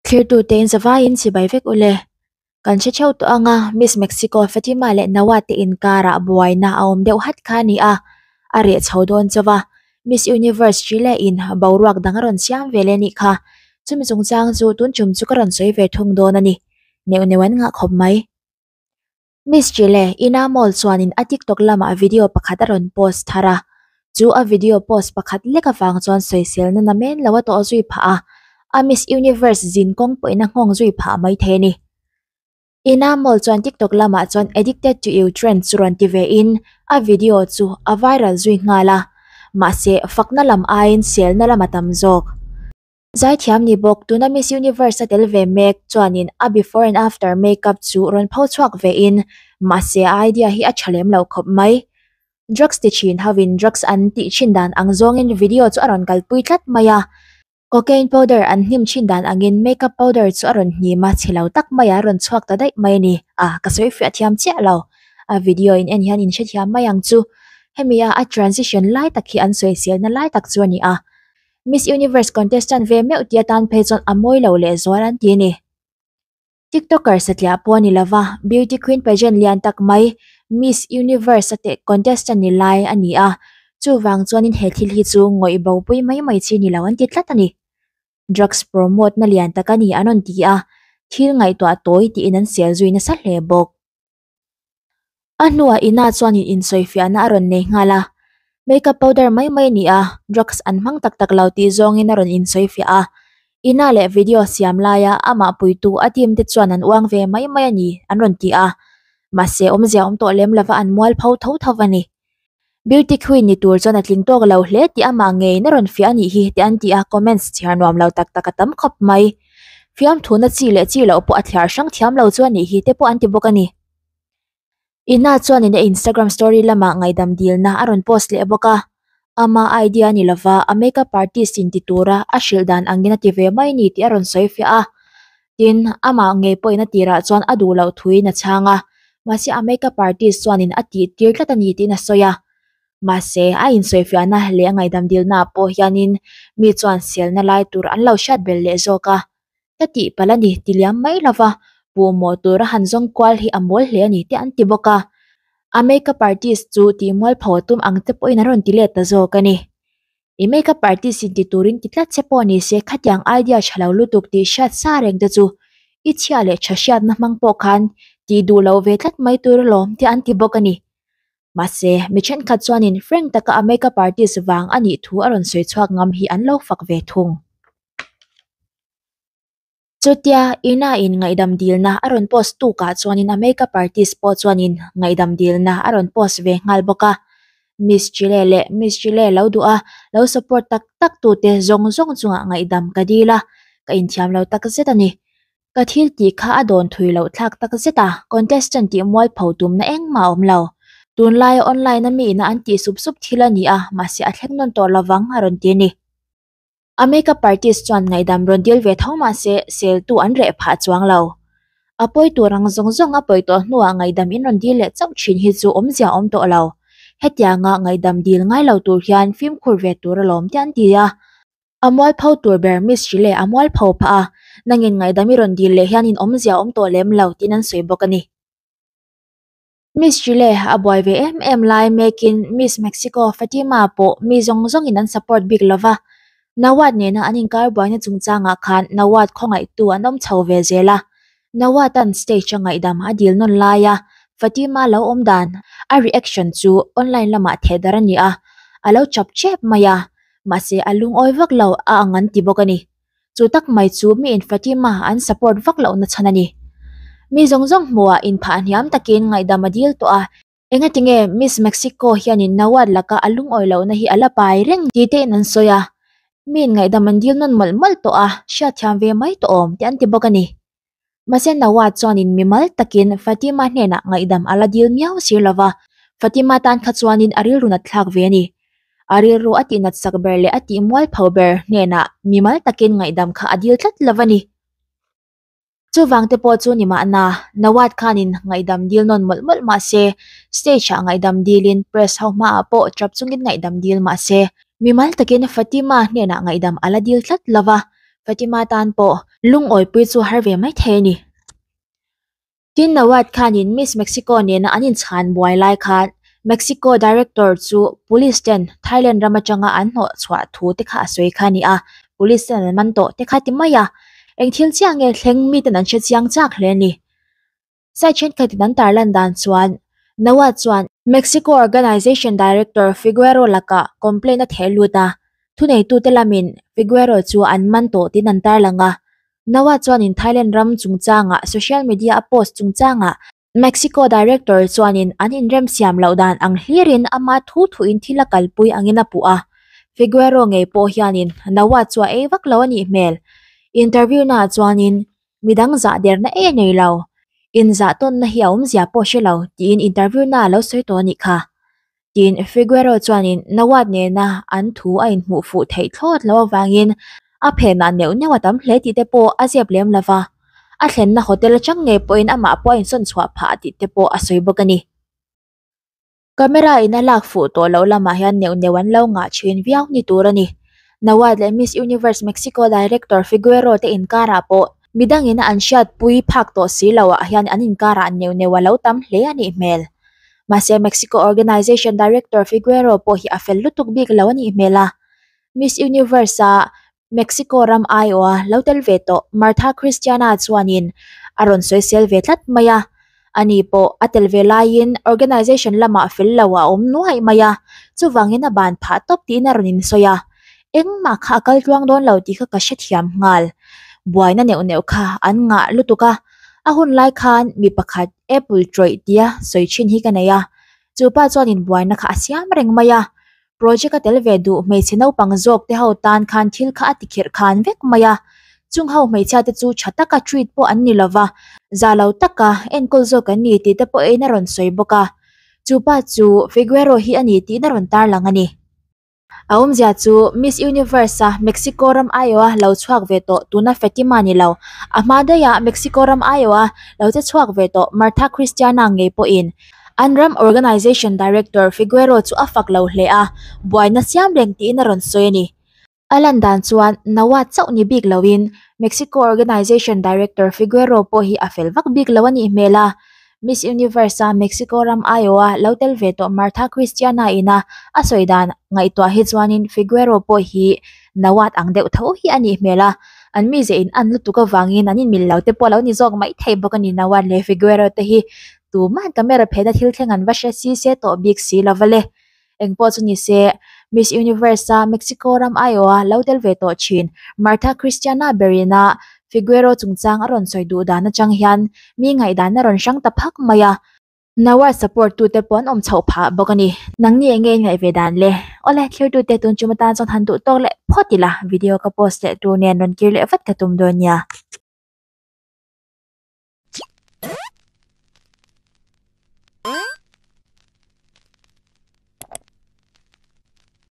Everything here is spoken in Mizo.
Thlirtute in zavaiin chibai vek ule. Kan hre theuh tawh anga Miss Mexico Fatima leh Nawat te inkarah buaina a awm deuh hat kha a ni a, a reh chho dawn chauh a. Miss Universe Chile in boruak dang a rawn siam ve leh a nih kha. Chumi chungchang chu tun tum chu ka rawn sawi ve thung dawn a ni. Neuh neuh an ngah khawp mai. Miss Chile, Ina Mall chuanin a TikTok lamah video pakhat a rawn post thar a. Chu a video post pakhat lek avang chuan sawiselna namen lo a tawh zui phah a, a Miss Universe zin kawng pawhin a nghawng zui phah mai thei a ni. Ina Mall chuan TikTok lamah chuan Addicted to You trend chu rawn ti ve in a video chu a viral zui nghal a, mahse fakna lam aiin selna lam a tam zawk. Zaithiam ni bawk, tuna Miss Universe a tel ve mek chuanin a before and after makeup chu rawn pho chhuak ve in, mahse a idea hi a tha lem lo khawp mai. Drugs ti thin hovin drugs an tih thin dan ang zawngin video chu a rawn kalpui tlat mai a. Cocaine powder an hnim thin dan angin makeup powder chu a rawn hnim a, chhe lo tak mai a rawn chhuak ta daih mai a ni. A, ka sawi fiah thiam chiah lo. A video in en hian in hrethiam mai ang chu. Hemi a a transition lai tak hi an sawiselna lai tak chu a ni a. Miss Universe contestant ve meuh tia tan phei chuan a mawi lo leh zual an ti a ni. TikToker satliah pawh a ni lova, beauty queen pageant lian tak mai Miss Universe a teh contestant ni lai a ni a, chuvang chuanin he thil hi chu ngawih bo pui mai mai chi ni lo an ti tlat a ni. Drugs promote na lian tak a ni an rawn ti a, thil ngaihtuah tawi tiin an sel zui nasa hle bawk. A hnuah Ina chuan in insawifiahna a rawn nei nghal a, makeup powder mai mai a ni a, drugs an hmang tak tak lo tih zawngin a rawn insawifiah a. Ina leh video siam laia amah puitu a team te chuan an uang ve mai mai a ni an rawn ti a, mahse awmzia awm tawh lem lova an mual pho tho tho a ni. Beauty queen ni tur chuan a tling tawk lo hle tih amah ngeiin a rawn fiah a nih hi tih an ti a, comments chhiar nuam lo tak tak a tam khawp mai. Fiamthuna chi leh chi loh pawh a thliar hrang thiam lo chu a nih hi te pawh an ti bawk a ni. Ina chuanin a Instagram story lamah ngaihdam dilna a rawn post leh bawk a, ama idea a ni lova a makeup artist in ti tura a hrilh dan angin a ti ve mai ni tih a rawn sawi fiah a. Tin, amah ngei pawhin a tirah chuan a duh loh thuin a chhang a, mahse a makeup artist chuanin a tih tir tlat a ni tiin a sawi a. Mahse, a insawifiahna leh a ngaihdam dilnaah pawh hianin mi chuan selna lai tur an lo hriat belh leh zawk a. Ka tih palh a ni ti liam mai lova, puhmawh tura han zawng kual hi a mawl hle a ni tih an ti bawk a. A makeup artist chu tih mualpho a tum ang te pawhin an rawn ti let ta zawk a ni. I makeup artist in ti turin ti tlat che pawh ni se khatiang idea tha lo lutuk tih hriat sa reng te chu i chhia leh tha hriatna hmang pawh khan tih duh loh ve tlat mai tur alawm tih an ti bawk a ni. Mahse, mi thenkhat chuanin frank taka a makeup artist vang a nih thu a rawn sawi chhuak ngam hi an lo fak ve thung. Chutia Ina in ngaihdam dilna a rawn post tukah chuanin a makeup artist pawh chuanin ngaihdam dilna a rawn post ve nghal bawk a. Miss Chile leh Miss Chile lo duh a, lo support tak tak tute zawng zawng chungah ngaihdam ka dil a, ka inthiam lo tak zet a ni. Ka thil tih kha a dawn thui loh thlak tak zet a, contestant tih mualpho tumna engmah a awm lo. Tunlaia online a mi ina an tih sup sup thil a ni a, mahse a thleng nawn tawh lovang a rawn ti a ni. A makeup artist chuan ngaihdam rawn dil ve tho mahse seltu an reh phah chuang lo. A pawi tur ang zawng zawng a pawi tawh hnuah ngaihdam in rawn dil leh chauh thin hi chu awmzia awm tawh lo. Hetianga ngaihdam dil ngai lo tur hian fimkhur ve tur alawm te an ti a. A mualpho tur ber Miss Chile a mualpho phah a, nangin ngaihdam i rawn dil leh hian in awmzia awm tawh lem lo tiin an sawi bawk a ni. Miss Chile a buai ve em em lai mekin Miss Mexico Fatima pawh mi zawng zawngin an support bik lova, Nawat nena an inkar buaina chungchangah khan Nawat khawngaihtu an awm chho ve zel a. Nawat-a'n stage a ngaihdam a dil nawn laia Fatima lo awm dan a reaction chu online lamah theh darh a ni a, a lo chap chep mai a, mahse a lungawi vak lo a ang an ti bawk a ni. Chu tak mai chu miin Fatima an support vak lohna chhan a ni. Mi zawng zawng hmuhah inphah hniam takin ngaihdam a dil tawh a, engatinge Miss Mexico hianin Nawat laka a lungawi lohna hi a la pai reng tih tein an sawi a, miin ngaihdam an dil nawn mawlh mawlh tawh a, hriatthiam ve mai tawh awm tih an ti bawk a ni. Mahse Nawat chuanin mimal takin Fatima hnenah ngaihdam a la dil miau sir lova, Fatima tan kha chuanin a rilru nat thlak ve a ni. A rilru a tih nat sak ber leh a tih mual pho ber hnenah mimal takin ngaihdam kha a dil tlat lova ni. Chuvang te pawh chu ni mahna, Nawat khanin ngaihdam dil nawn mawlh mawlh mahse, stage ah ngaihdam dilin press ho hmaah pawh tap chungin ngaihdam dil mahse, mimal takin Fatima hnenah ngaihdam a la dil tlat lova. Fatima tan pawh lungawipui chu har ve mai thei a ni. Tin Nawat khanin Miss Mexico nena an inchhan buai lai khan Mexico director chu police ten Thailand ram atanga an hnawh chhuah thu te kha a sawi kha a ni a, police ten an man tawh te kha ti mai a, eng thil chiah nge thleng miten an hre chiang chak hle a ni. Site thenkhatin an tarlan dan chuan Nawat chuan Mexico Organization Director Figuero lakah complaint a theh lut a, thuneitute lamin Figuero chu an man tawh tiin an tarlang a. Nawat chuanin Thailand ram chungchangah social media a post chungchangah Mexico Director chuanin an inremsiam loh dan ang hlirin ama thu thuin thil a kalpui angin a puh a. Figuero ngei pawh hianin Nawat chu a ei vak lo a nih hmel. Interview naah chuanin Midang zah derna e nei lo, inzah tawnna hi a awmzia pawh hre lo tiin interview na a lo sawi tawh a nih kha. Tiin Figuero chuanin Nawat nena an thu a inhmuh fuh theih thlawt loh avangin a phenah neuh neuh a tam hle tih te pawh a zep lem lo va, a thlenna hotel atang ngei pawhin amah pawh a insawn chhuah phah tih te pawh a sawi bawk a ni. Camera in a lak fuh tawh loh lamah hian neuh neuh an lo ngah thin viau ni tur a ni. Nawat leh Miss Universe Mexico Director Figuero te inkarah pawh midangin an hriatpui phak tawh si loh ah hian an inkarah neuh neuh a lo tam hle a nih hmel. Mahse Mexico Organization Director Figuero pawh hi a fel lutuk bik lo a nih hmel a. Miss Universe a Mexico ram aiawha lo tel ve tawh Martha Christiana chuanin a rawn sawisel ve tlat mai a, ani pawh a tel ve laiin organisation lamah fel lo a awm nuaih mai a, chuvangin a ban phah tawp tiin a rawn insawi a, engmah kha a kal tluang dawn lo tih kha ka hrethiam nghal. Buaina neuh neuh kha an ngah lutuk a, a hun lai khan mi pakhat Apple tawih tia sawi thin hi ka nei a, chupa chuanin buaina kha a siam reng mai a, Project a tel ve duh hmeichhe naupang zawk te ho tan khan thil kha a ti khirh khan vek mai a, chung ho hmeichhia te chu tha taka treat pawh an ni lova, za lo taka enkawl zawk an ni tih te pawh in a rawn sawi bawk a, chu pa chu Figuero hi a ni tiin a rawn tarlang a ni. A awmzia chu Miss Universe a Mexico ram aiawha lo chhuak ve tawh tuna Fatima ni lo, a hma daiha Mexico ram aiawha lo che chhuak ve tawh Martha Christiana ngei pawhin An ram Organization Director Figuero chu a fak lo hle a, buaina siam reng tiin a rawn sawi a ni. A lan dan chuan Nawat chauh ni bik loin Mexico Organization Director Figuero pawh hi a fel vak bik lo a nih hmel a. Miss Universe-a Mexico ram aiawha lo tel ve tawh Martha Christiana ina a sawi dan ngaihtuah hi chuanin Figuero pawh hi Nawat ang deuh tho hi a nih hmel a, an mize in an lutuk avangin an inmil lo te pawh a lo ni zawk mai thei bawk a ni Nawat leh Figuero te hi. Tuma'n camera phena thil thleng an va hre si se tawh bik si lo va le. Engpawh chu ni se, Miss Universe-a Mexico ram aiawha lo tel ve tawh thin Martha Christiana Berina Figuero chungchang a rawn sawi duh dan atang hian mi ngaihdan a rawn hrang ta phak mai a. Nawar support tute pawh an awm chhoh phah bawk a ni. Nangni enge in ngaih ve dan le? Awle, thirtute tun chuma tan chuan han duh tawk leh phawt ila, video ka post leh tur nen rawn kir leh vat ka tum dawn nia.